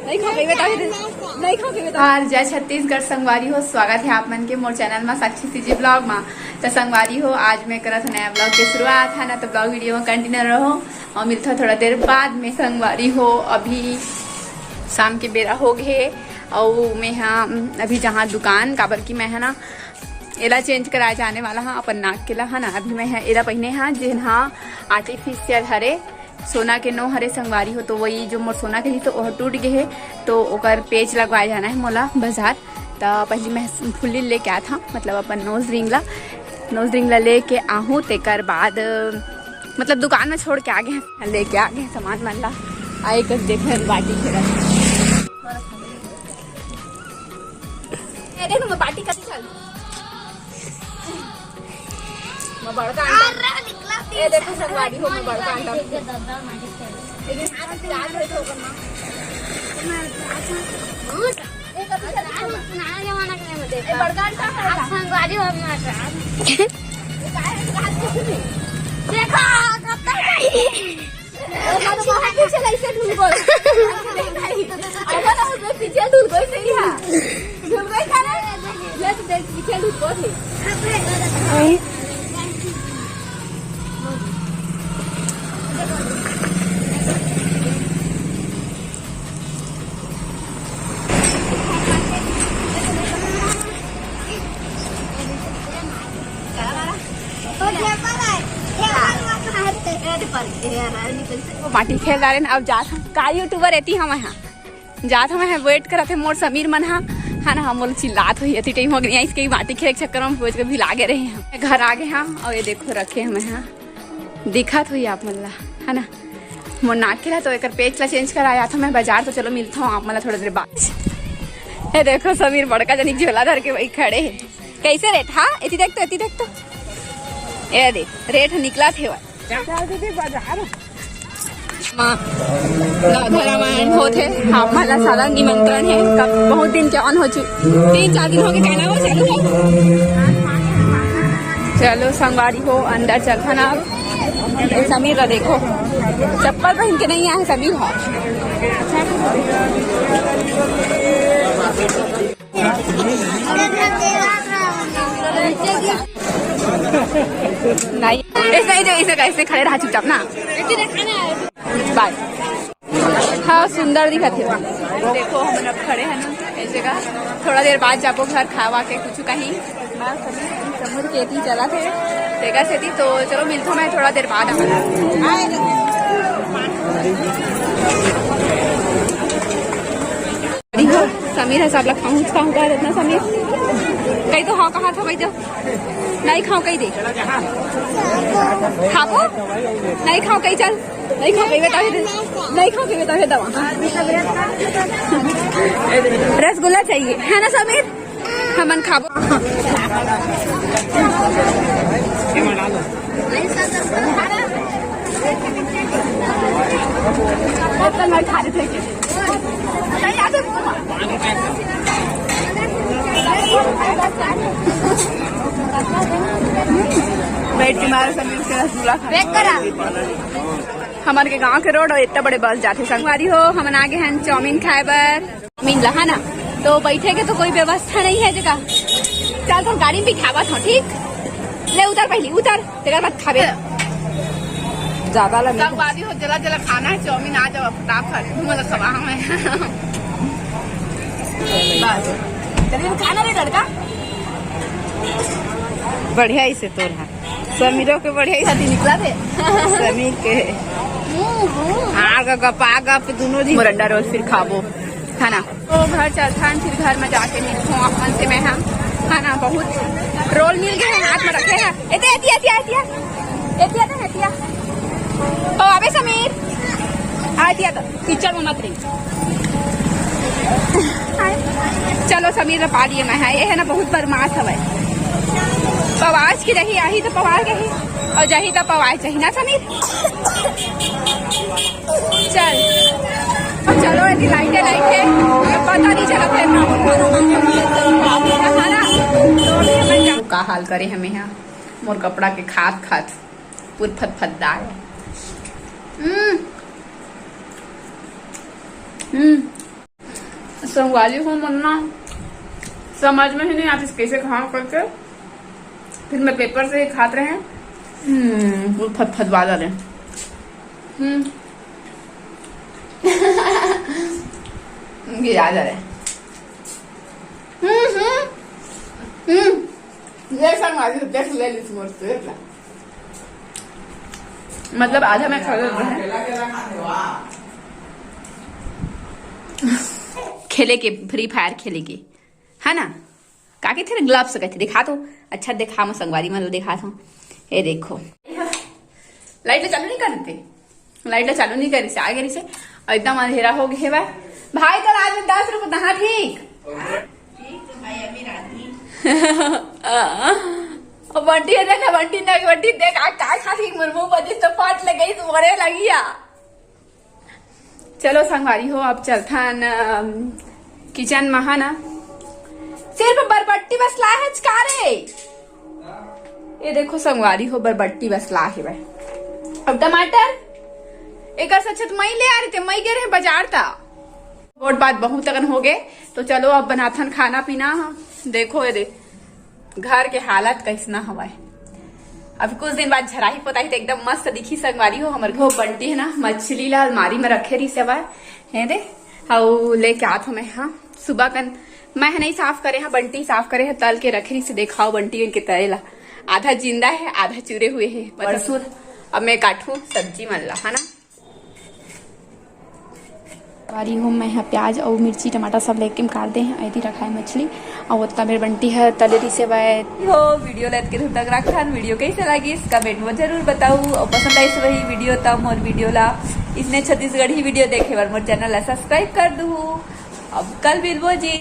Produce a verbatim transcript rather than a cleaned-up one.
नहीं खा पइबे, तभी दे। नहीं खा पइबे, तभी। और जय छत्तीसगढ़ संगवारी हो, स्वागत है आप मन के मोर चैनल मा, साक्षी सीजी ब्लॉग मा। तो संगवारी हो, आज मैं करत हूँ नया ब्लॉग के शुरुआत, है ना। तो ब्लॉग वीडियो में कंटिन्यू रहो और मिलता थोड़ा देर बाद में। संगवारी हो, अभी शाम के बेरा हो गए और मैं हाँ अभी जहाँ दुकान, काबर कि मैं है ना एला चेंज कराए जाने वाला हाँ अपन नाक के ला, है ना। अभी मैं हाँ एला पहिने हाँ जेन हाँ आर्टिफिशियल हरे, सोना के नो हरे संगवारी हो। तो वही जो मोर सोना के रही तो वह टूट गए है, तो ओकर पेच लगवाए जाना है मोला बाजार। त पहली मैं फुल्ली लेके आत हूँ, मतलब अपन नोज रिंग ला, नोज रिंग ला लेके आहूँ, तेकर बाद मतलब दुकान में छोड़ के आ गए हैं, लेके आ गए हैं सामान मन ला। आए कर देखे बाटी खेला। ए, देख ना, बाटी कति चल। मैं बड़का अंडा। अरे, निकला ए, देखो, संगवारी हो, मैं बड़का अंडा। लेकिन आज प्याज है तो ओकर माँ। ए, कति चल। पुराना जमाना के में देखा। ए, बड़का अंडा है। आप संगवारी हो, मैं देखा, कब तक पीछे ऐसे ढुल गई। अब ना उसमें पीछे ढुल गई, सही है। ढुल गई का रे? ले तो देख, पीछे ढुल गई। वो बाटी खेल डारे ना, अब जात हम। का यूट्यूबर एती हम यहाँ जात हम, यहाँ वेट करत है मोर समीर मन हा, है ना। हम बोल चिल्लात हुई एती टाइम हो गई इसके बाटी खेले के चक्कर में पहुँच के भी लागे रहे हम। घर आ गए हम और ये देखो रखे हम यहाँ दिखत हुई आप मन ला, है ना। मोर नाक के ला तो एकर पेच ला चेंज कराया था मैं बाजार, तो चलो मिलता हूँ आप मन ला थोड़ा देर बाद। ये देखो समीर बड़का जनिक झोला धर के वही खड़े है। कैसे रेट? हाँ, एती देख तो, एती देख तो। ए दे, रेट निकला थे। चल दीदी बाजार। माँ, घर रामायण होत है। आप मन ला सादा निमंत्रण है। कब, बहुत दिन के ऑन हो चुके, तीन चार दिन हो गए, कहना वो चालू है। चलो संगवारी हो, अंदर चलथन आप। ए, समीर ला देखो, चप्पल पहन के नहीं आए समीर हा। नहीं, ऐसे, ऐसे, ऐसे, ऐसे खड़े रहा चुपचाप ना। बाय। हाँ, सुंदर दिखत है। देखो, हम अब खड़े हैं ना, इस जगह। थोड़ा देर बाद जाबो घर, खावा के कुछ कहीं। बस अभी समुद्र के एती चला थे, तेकर सेती। तो चलो, मिलता हूँ मैं थोड़ा देर बाद। समीर है, सब लोग खाऊं, खाऊं कह देतना समीर। कहीं तो हाँ कहा था भाई, तो नहीं खाओ कहीं दे। खाबो? नहीं खाओ कहीं, चल। नहीं खाओ कहीं, बता दे। नहीं खाओ कहीं, बता दे दवा। रसगुल्ला चाहिए, है ना समीर? हमन खाबो। बैठ के मारो सब मिलके रसगुल्ला खा। हमन के गांव के रोड और इतना बड़े बस जाते संगवारी हो। हमन आगे हैं चाउमीन खाए बर। चाउमीन ला, है ना? तो बैठे के तो कोई व्यवस्था नहीं है जगह। चल, तो गाड़ी में बिठावत हो, ठीक? ले, उतर पहली, उतर, तेरा बात खाबे। ज्यादा लगे। संगवारी हो, जला जला खाना है, चाउमीन आ जाओ फटाफट, मतलब सब हम है। बस। चलिए, खाना रे लड़का। बढ़िया इसे तोर है। समीरो के बढ़िया ही शादी निकला थे। समीर के। आग गप, आग गप, दोनों दिन। मोर अंडा रोल फिर खाबो, है ना? तो घर चलथन, फिर घर में जाके मिलथों अपन से मैं हम, है ना? बहुत रोल मिल गए हैं, हाथ में रखे हैं। एते, एतिया, एतिया, एतिया। एतिया तो, एतिया। तो अबे समीर, आ एतिया तो। कीचड़ में मत रही। चलो समीर ला पा लिए मैं, है ये है ना, बहुत बदमाश हवय। पवाज की रही, आही तो पवाज रही, और जाही तो पवाज जाही ना समीर। चल, चलो, ऐसी लाइटें लाइटें, पता नहीं चला फिर। का हाल करे हमें यहाँ, मोर कपड़ा के खात खात पूर फत फत दाग। हम्म। हम्म। संगवारी हो, मन ना समझ में ही नहीं आती कैसे खाओ करके। फिर मैं पेपर से ही खात रहे। हम्म, वो फत फतवा डाले। हम्म। गिरा डाले। हम्म, हम्म, हम्म। ये संगवारी हो, देख ले ली मोर से। मतलब आधा मैं खा लेते हैं। खेले के, फ्री फायर खेले के, है ना? का के थे ग्लव्स कहते, दिखा तो। अच्छा, दिखा, मैं संगवारी मन ला दिखा था। ये देखो, लाइट ला चालू नहीं कर देते, लाइट ला चालू नहीं करी से, आ गई से, और एकदम अंधेरा हो गया है। भाई, कल आज मैं दस रुपये दहा, ठीक? अब बंटी है, देख ना, बंटी ना, बंटी देख, आ, का खा के मोर मुंह बजिस तो फट ले गई, तो मरे लगिया। चलो संगवारी हो, अब चलथन, अम, किचन में, है ना? सिर्फ बरबट्टी बस ला है का रे? ये देखो संगवारी हो, बरबट्टी बस ला है भाई। अब टमाटर, एक सच तो मई ले आ रही थे, मई गे रहे बाजार ता। वोट बात बहुत अकन हो गए, तो चलो अब बनाथन खाना पीना। देखो ये दे, घर के हालत कैसना हवय। अब कुछ दिन बाद झराही पोताही तो एकदम मस्त दिखी संगवारी हो। हमर घर बंटी है ना, मछली ला अलमारी में रखे रही से हवय, है दे, अउ लेके आत हूँ मैं। हाँ, सुबह कन मैं नहीं साफ करे, हाँ बंटी साफ करे है, तल के रखे रही से। देखाओ बंटी उनके तले ला, आधा जिंदा है, आधा चुरे हुए है। परसों अब मैं काटू सब्जी मन ला, है ना। बारी हो, मैं हा प्याज अउ मिर्ची टमाटर सब लेके काट दे हैं। ऐती रखाए मछली अउ ओतना मेर बंटी है तले रिसे बाय। हो, वीडियो ला एतके दूर तक रखन। वीडियो कैसे लगिस कमेंट में जरूर बताऊ, अउ पसंद आइस वही वीडियो त मोर वीडियो ला इसने छत्तीसगढ़ी वीडियो देखे बर मोर चैनल ला सब्सक्राइब कर दू। अब कल मिलबो जी।